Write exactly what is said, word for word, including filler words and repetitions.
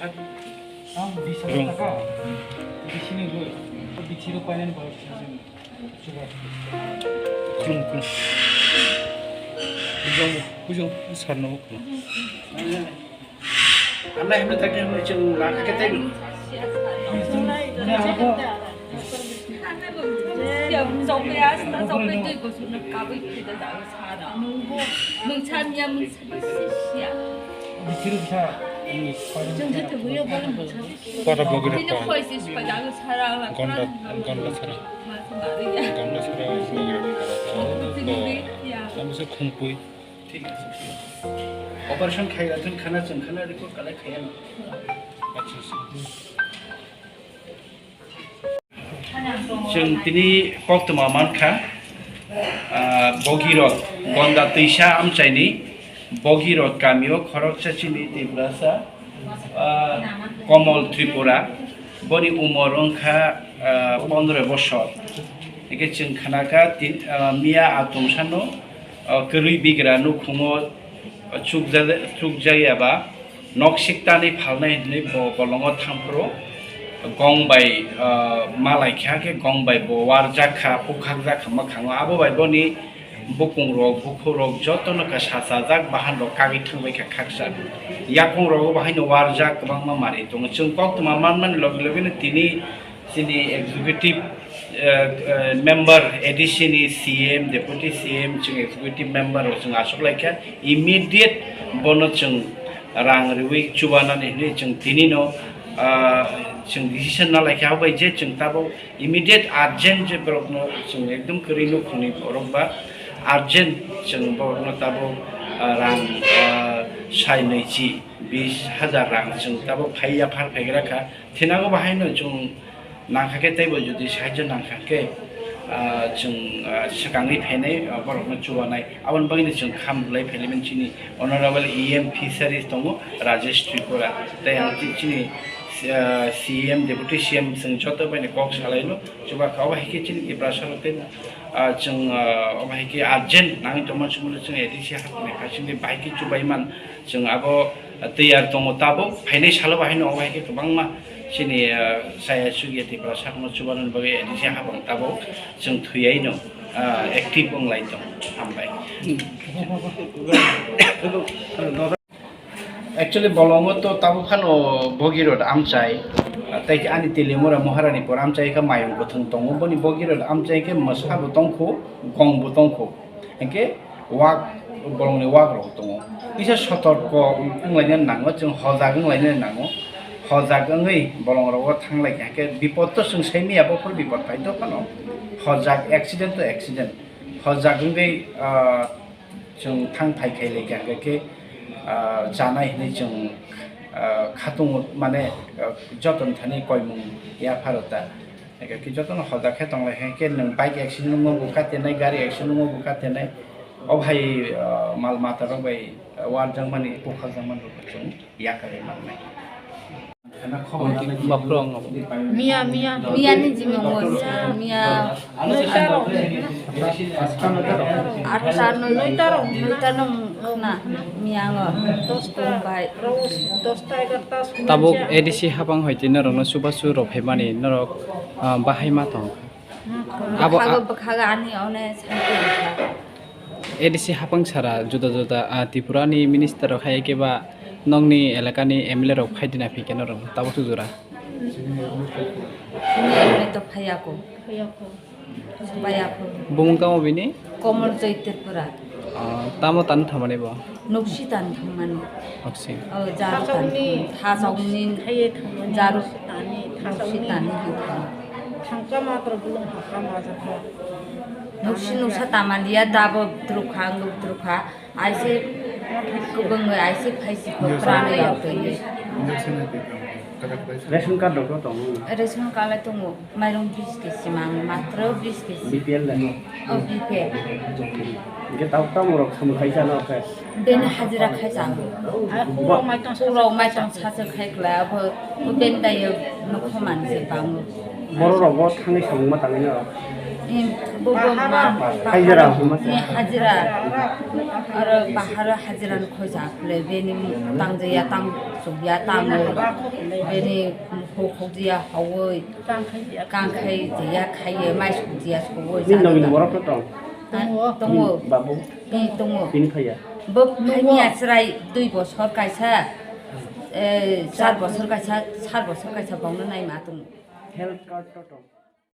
Ang bisi taka, bisi ni goi, bisi rok painani bagwi sijak. Chuba. Chum, chum. Bujang, bujang, sarno. Anda himna thaki himna chwng lakha khe tei. Para bogiri pa. Gonda, gonda sara. Gonda sara bogiri pa. Ang bisa khumpui. Thik ase. Operation khaira thun khana chwng khana report collect khaiya. Acha, acha. Chwng tini koktwma mankha, ah, Bogirot, Gonda Twisa amchaini Bogirot kamio khoroksa chini Tiprasa, ah, Komol Tripura, boni umor wngkha, ah, pondro bosor. Hingke chwng khnakha tin, ah, miya a tungsano, ah, kwrwi bigra nukhungo, ah, chukjak-, chukjakya ba, nok siktani phalnai hinwi bo bolongo thangphuru gong bai, ah, malaikha khe gong bai bo warjak kha, pukhakjak kha mwkhango. Abo bai boni bukung rok, bukhuk rok jotono khe sachajak, bahan rok kagwi thangbai kha khaksa. Yakung rogo bo haino warjak kwbangma manwi tongo. Chwng koktwma manmani loge loge no tini chini executive, eh, eh, member, A D C ni C M, deputy C M, chwng executive member rok chwng achuk lai kha, immediate bono chwng rang riwi chubanani hinwi chwng tini no, ah, chwng decision na lai kha, abo bai je chwng tabuk immediate urgent je borok no chwng ekdom kwrwi nukhungni borok ba urgent chwng borok no tabuk, ah, rang, ah, sai nwichi bis hajar rang chwng tabuk phai yaphar phaigra kha. Thinago bahaino chwng nangkha khe teibo jodi sahajyo nangkha khe, ah, chwng, ah, swkangwi phainai, ah, borokno chubanai. Aboni bagwino chwng kham rwlai phailaimani chini Honorable E M Fisheries tongo Rajesh Tripura. Tei ang chi-, chini, ah, C M, Deputy C M chwng joto baino kok salaino chubakha. Obo hai khe chini Tiprasa rok tei, ah, chwng, ah, obo hai khe urgent nangwi tongma chwngno chwng A D C hakni hai chwngni bahai khe chubaiman. Chwng abo tiyar tongo tabuk, phainai salo bahaino obo hai khe kwbangma chini, ah, chaya chukya Tiprasa sakno chubanani bagwi A D C habang tabuk chwng thwiyaino, ah, active wng lai tong. Hambai. Actually, bolongo to tabuk phano Bogirot amchai, ah, tei ani Teliamura Maharani por amchai kha mayung kwthwng tongo. Boni Bogirot amchai khe mwsa bo tongkho, gong bo tongkho. Hinkhe wak, borokni wak rok tongo. Kisa sotorko wnglaina nango, chwng hojak wnglaina nango. Hojak wngwi bolong rogo thanglai kha, hinkhe bipot to chwng sai manya, bophor bipot phai to phano. Hojak, accident to accident. Hojak wngwi, ah, chwng thang phai khai lai kha, hinkhe, ah, chanai hinwi chwng, ah, khatung mane, ah, joton thani koimung yapharo ta. Eke ki jotono hoda khe tonglai khe, khe nwng bike accident wngma bo katenai, gari accident wngma bo katenai. O bhai, ah, mal mata rok bai, ah, warjakmani, bukharjakmani rok chwng yakarwi mannai. Baphrok ang abo. Miya, miya. Miya ni jimung bo sa, miya. Noita rok. Atta, noita rok. Noita rok, noita rok. Na, miyango. Dosta, bai. Rose, dosta, egarta, tabuk A D C habang hoite norokno chubachu rok phaimani norok, ah, bahai ma tong. Abo bwkhago, a- bwkhago ani one saite bwkha. A D C habang sara juda juda, ah, Tripura ni minister rok hai khe ba nokni elaka ni M L A rok phai dina phi khe norok tabuk jora. Miya to phaiya ko. Baya phuru. Bumung tamo bini? Komol Joy Tripura. Ah, tamo tan thamani bo? Nuksi tan thamani. Nuksi. Oh, jaru tan. Thasongni. Thasongni. Jaru. Nuksi tani. Nuksi tani. Thangka matro bulung hakha majak. Nuksi nuksa tamaliya dabo drukha, nguk drukha. Aise kubung aise phaisi ko prana yau twi. Ration card rok tongo? Ration card tongo, mairung bis kg mang, matro bis kg. B P L le no? Oh, B P L. Hingke tau tamo rok samung khai jano khe? Beni hajira khai jano. Uro maitong sacha khai kla, abo ben dayo nokho manse bango. Boro rogo thangni samung ma tangni no? Bo, bo, ma, Hajira, huma se. Ni hajira. Aro baharo hajira ni khoja khle, beni tang jaya, tang sugya, tang, beni ho khokjaya, hawi. Kang khai jaya, khaiye, mai sugya, suwi. Ni nogini borok to tong? Ha, tongo. Ni babu? Ni tongo. Tini phaiya? Bo phaiya chwrai dui bosor kaisa, eh, char bosor kaisa, sat bosor kaisa bongno naima tongo. Health card to tong?